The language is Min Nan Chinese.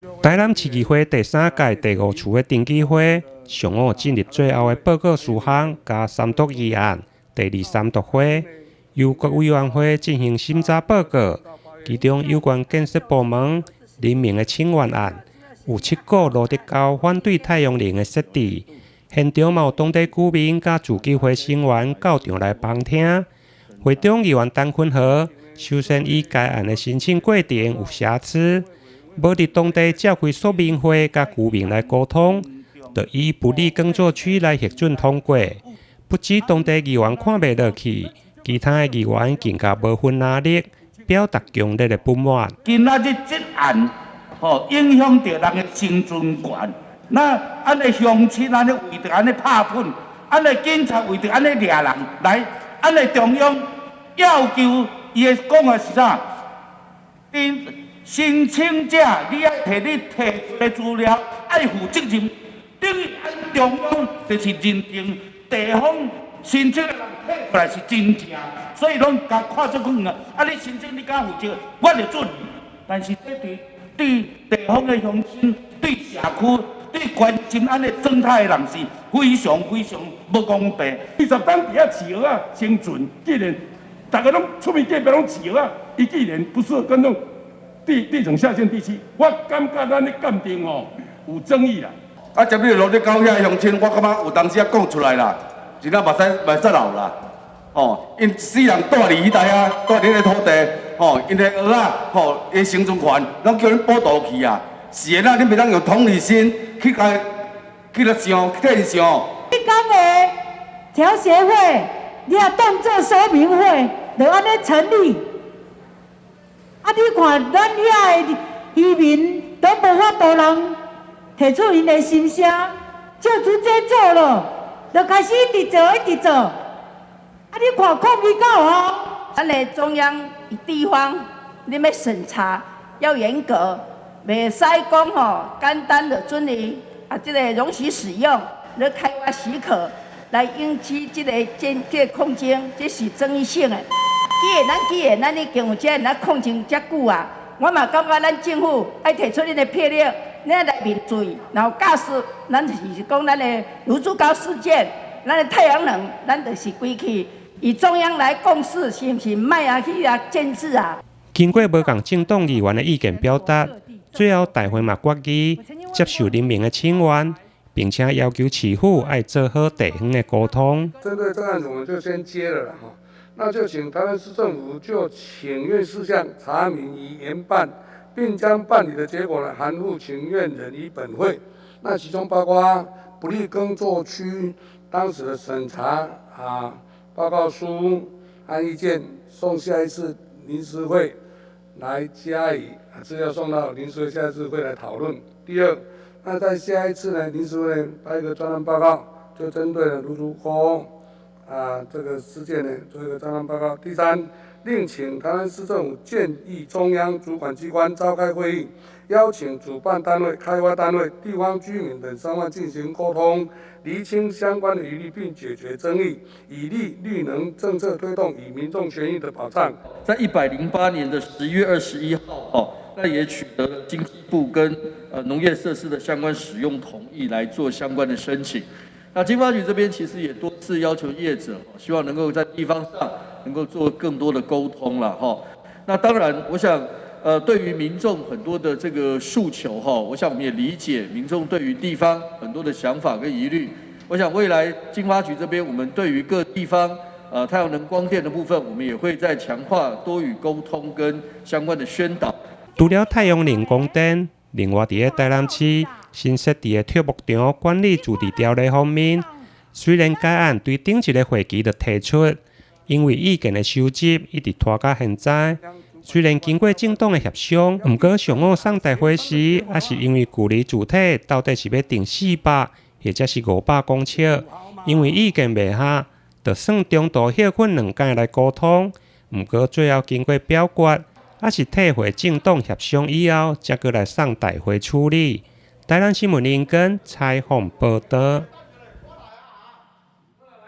台南市議會第三屆第五次的定期會，上午進入最後的報告事項佮三讀議案，第二三讀會由各委員會進行審查報告，其中有關建設部門人民的請願案，有七股蘆竹溝反對太陽能的設置，現場嘛有當地居民佮自救會成員到場來旁聽。會中議員陳坤和首先以該案的申請過程有瑕疵，無佇當地召開說明會佮居民來溝通，就以不利耕作區來核准通過。不止當地議員看袂落去，其他的議員更加無分藍綠，表達強烈的不滿。今仔日這案，吼影響著人的生存權。那按呢鄉親按呢為著按呢拍噴，按呢警察為著按呢掠人來，按呢中央要求伊的講的是啥？申請者，你愛提你提出的資料，愛負責任，等於按中央就是認定地方申請的人提出來是真正，所以攏共看做講啊，啊你申請你敢負責，我就准。但是這對對地方的鄉親、對社區、對關心按呢生態的人是非常非常無公平。20冬佇遐飼蚵仔生存，既然逐家攏出面隔壁攏飼蚵仔，伊既然不是跟種地地層下陷地區，我感覺咱的鑑定吼有爭議啦。啊，針對蘆竹溝遐鄉親，我感覺有當時仔講出來啦，真正目屎袂使流啦。吼，𪜶世人蹛佇彼內啊，蹛佇彼个土地，吼，𪜶的蚵仔，吼，伊生存權，攏叫恁剝奪去啊！是的啦，恁袂當用同理心去共去來想，去替𪜶想。你敢會調協會，你也當做說明會，就按呢成立。啊！你看，咱遐的漁民都無法度人提出𪜶的心聲，照做這做了，就開始一直做，一直做。啊！你看抗議到哦。咱的中央地方，你欲審查要嚴格，袂使講吼簡單就准伊啊，這个容許使用，來開發許可，來引起這个建這个抗爭，這是爭議性的。既然咱已經有這爾抗爭遮久啊，我嘛感覺咱政府愛提出恁的魄力，你來面對，然後假使咱就是講咱的蘆竹溝事件，咱的太陽能，咱就是規氣以中央來共識，是毋是莫啊去啊建制啊？經過無仝政黨議員的意見表達，最後大會嘛決議接受人民的請願，並且要求市府愛做好地方的溝通。針對這個案子，我們就先接了啦，哈。那就請台南市政府就請願事項查明與研辦，並將辦理的結果呢函附請願人於本會。那其中包括不利耕作區當時的審查啊報告書按意見送下一次臨時會來加以資料送到臨時會下一次會來討論。第二，那在下一次呢臨時會呢發一個專案報告，就針對了蘆竹溝啊，這個事件呢，做一個專案報告。第三，另請台南市政府建議中央主管機關召開會議，邀請主辦單位、開發單位、地方居民等三方進行溝通，釐清相關的疑慮並解決爭議，以利綠能政策推動與民眾權益的保障。在108年的11月21號，哦，那也取得了經濟部跟農業設施的相關使用同意來做相關的申請。那經發局這邊其實也多次要求業者，希望能夠在地方上能夠做更多的溝通了哈。那當然，我想，對於民眾很多的這個訴求哈，我想我們也理解民眾對於地方很多的想法跟疑慮。我想未來經發局這邊，我們對於各地方太陽能光電的部分，我們也會再強化多與溝通跟相關的宣導。除了太陽能光電，另外佇咧台南市新設置的畜牧場管理自治條例方面，雖然該案對頂一个會期就提出，因為意見的收集一直拖到現在。雖然經過政黨的協商，毋過上午送大會時，猶是因為距離主體到底是欲定400或者是500公尺，因為意見袂合，就算中途歇睏兩工來溝通。毋過最後經過表決，猶是退回政黨協商以後，才閣來送大會處理。台南新聞林根採訪報導。